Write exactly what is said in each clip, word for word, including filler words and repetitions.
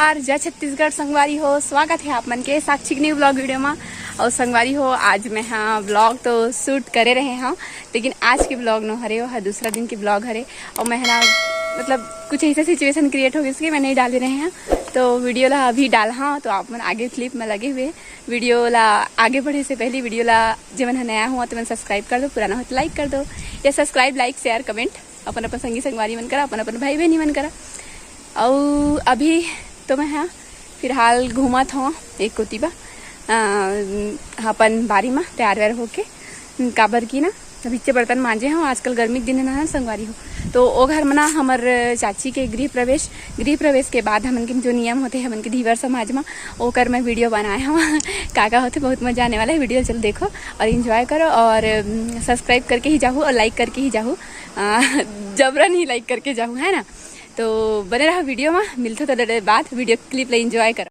यार, जय छत्तीसगढ़ संगवारी हो, स्वागत है आप मन के साक्षी के न्यू ब्लॉग वीडियो में। और संगवारी हो, आज मैं हाँ ब्लॉग तो शूट करे रहे हूँ, लेकिन आज के ब्लॉग नो हरे, वो है दूसरा दिन के ब्लॉग हरे। और मैं है ना, मतलब, कुछ ऐसे सिचुएशन क्रिएट हो गई कि मैं नहीं डाले रहे हैं, तो वीडियो ला अभी डाल हाँ, तो आप मन आगे क्लिप में लगे हुए वीडियो ला आगे बढ़े से पहले वीडियो ला जेमन ह नया हुआ तो मन सब्सक्राइब कर दो, पुराना हो तो लाइक कर दो, या सब्सक्राइब, लाइक, शेयर, कमेंट अपन अपन संगी संगवारी मन करा, अपन अपन भाई बहनी मन करा। अउ अभी तो मैं हाँ फिलहाल घूमत हूँ एक कोती बा, अ, अपन बारी में तैयार वैयार होके, काबर की ना अभी चे बर्तन मांजे हूँ। आजकल गर्मी के दिन है ना संगवारी हो, तो ओ घर में ना हमर चाची के गृह प्रवेश, गृह प्रवेश के बाद हमन के जो नियम होते हैं हमन के धीवर समाज में, ओकर मैं वीडियो बनाए हूँ। का का होते, बहुत मजा आने वाला है। वीडियो चलो देखो और एंजॉय करो और सब्सक्राइब करके ही जाहू और लाइक करके ही जाहू। आ, जबरन ही लाइक करके जाहू, है ना? तो बने रहा वीडियो में, मिलते तो डरे बात, वीडियो क्लिप ले एंजॉय करो।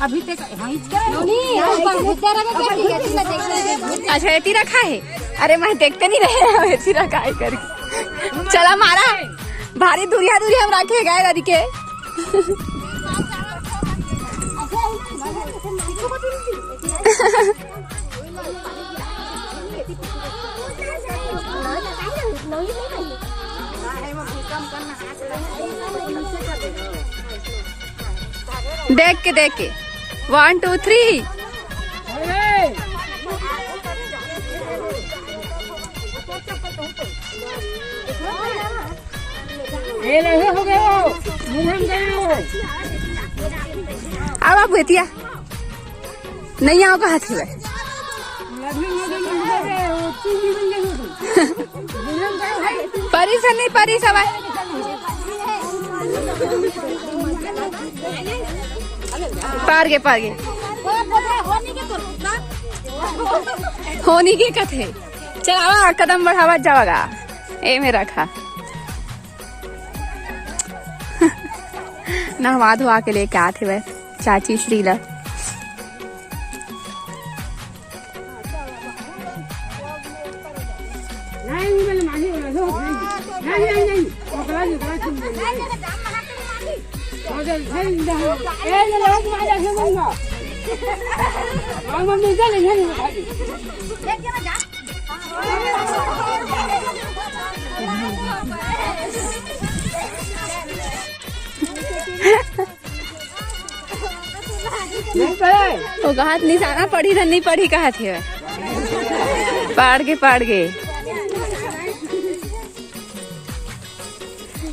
अभी तक हाँ, इसके नहीं, ऊपर भुट्टा रखा क्या चीज़ है? अच्छा, एती रखा है। अरे, मैं देखते नहीं रहे, एती रखा है करके। चला मारा, भारी दूरिया दूरिया हम रखे गए दादी के। देख के, देख के, वन टू थ्री। अब आप बेतिया नहीं आओ कहा थी। परिस नहीं, परिस हवा। पार गे, पार गे। होनी के कथे। चल आवा, कदम बढ़ावा जावागा। ए मेरा खा। नहवा धोवा के लेके आथे वह चाची श्री ला। वो कहत निशाना पड़ी ना, नहीं पड़ी कहत हे। पाड़ के, पाड़ के।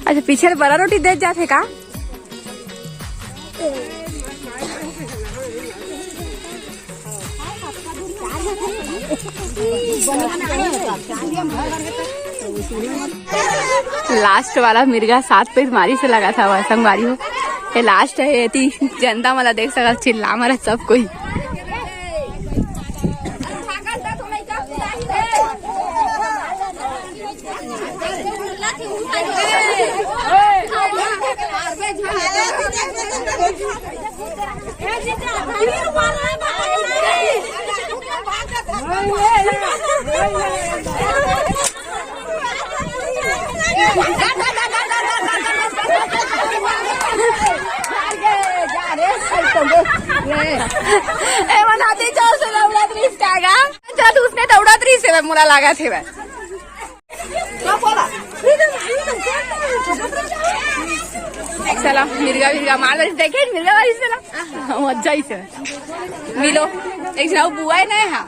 अच्छा, पीछे ले बड़ा रोटी दे जाथे का? लास्ट वाला मिर्गा सात पैर मारी से लगा था, वह संगवारी हो। ये लास्ट है, एती जनता मला देख सकत, चिल्ला मरा सब कोई। ए, मनाते जाओ से लौड़ा दृश्य का गा। चल, उसने दौड़ा दृश्य में मुरा लगा थे भाई। चला, मिर्गा, मिर्गा मार दे, देखे, मिर्गा वाली चला। मजा ही से। मिलो, एक जाओ बुआ है ना, हाँ।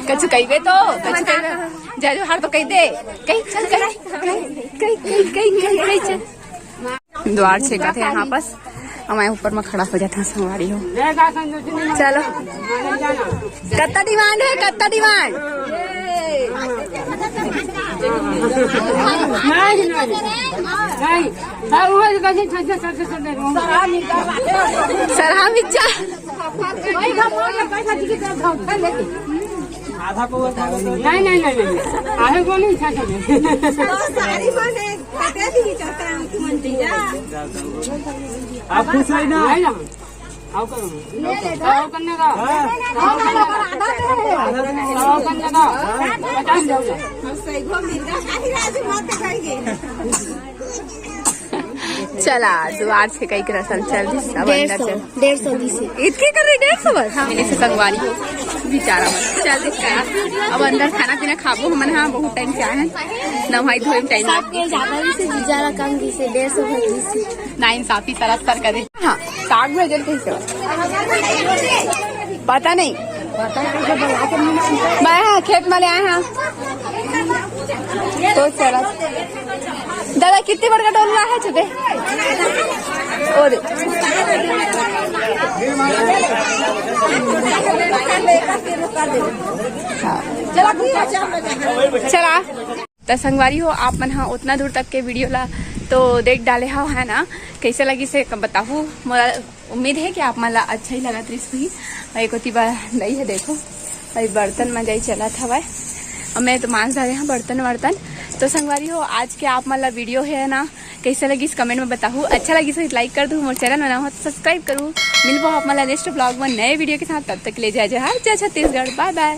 कछु कहिबे तो, कछु कहिबे। जा जो हार तो कह दे। कहीं चल, कहीं, कहीं, कहीं, कहीं, कहीं, कहीं चल। द्वार छेकत हे यहाँ पास, और मैं ऊपर में खड़ा हो जाता हूँ संगवारी हो। चलो, कत्ता डिमांड है, कत्ता डिमांड? नहीं, नहीं, नहीं। हाँ, वो है, कैसे, कैसे, कैसे, कैसे, सरहा मिर्चा। आधा को नहीं, नहीं, नहीं, नहीं। आधे को नहीं, सारी माने। आप खुश रही ना? आओ करो। आओ करने का। आओ करने का। आओ करने का। पचास रुपया। चला, आज आज के कई रसम चल दिस, अब डेढ़ अंदर सौ, चल। डेढ़ सौ दिस। इतके कर रही, डेढ़ सौ बस? हाँ। मेरे से संगवारी हो, बेचारा मत। चल दिस का। अब अंदर खाना पीना खाबो हमन, हाँ, बहुत टाइम से आए हैं। नहाई धोई टाइम सात के ज्यादा दिस, जीजा ला कम दिस, डेढ़ सौ भर दिस। ना इंसाफी सरासर करे। हाँ, साग में जल कैसे हो? पता नहीं। मैं हाँ, खेत में ले आए हैं। तो चला। दादा, कितनी बड़का डोलना है छुपे? ओ दे। हाँ। चला। त संगवारी हो, आप मन ह उतना दूर तक के वीडियो ला तो देख डाले हव, है ना? कैसे लगिस हे बताहू। मोला उम्मीद है कि आप मन ला अच्छा ही लगत रहिस होही। अउ एक ओती बार नई है, देखो, अभी बर्तन म जाई चलत हवय। अब मैं तो मांज डाले हव बर्तन वर्तन। तो संगवारी हो, आज के आप मन ला वीडियो है ना, कैसे लगिस कमेंट में बताहू। अच्छा लगिस हो तो लाइक कर दू, मोर चैनल में नवा हो तो सब्सक्राइब करू। मिलबो आप मन ला नेक्स्ट ब्लॉग में नए वीडियो के साथ। तब तक के लिए जय जोहार, जय छत्तीसगढ़, बाय बाय।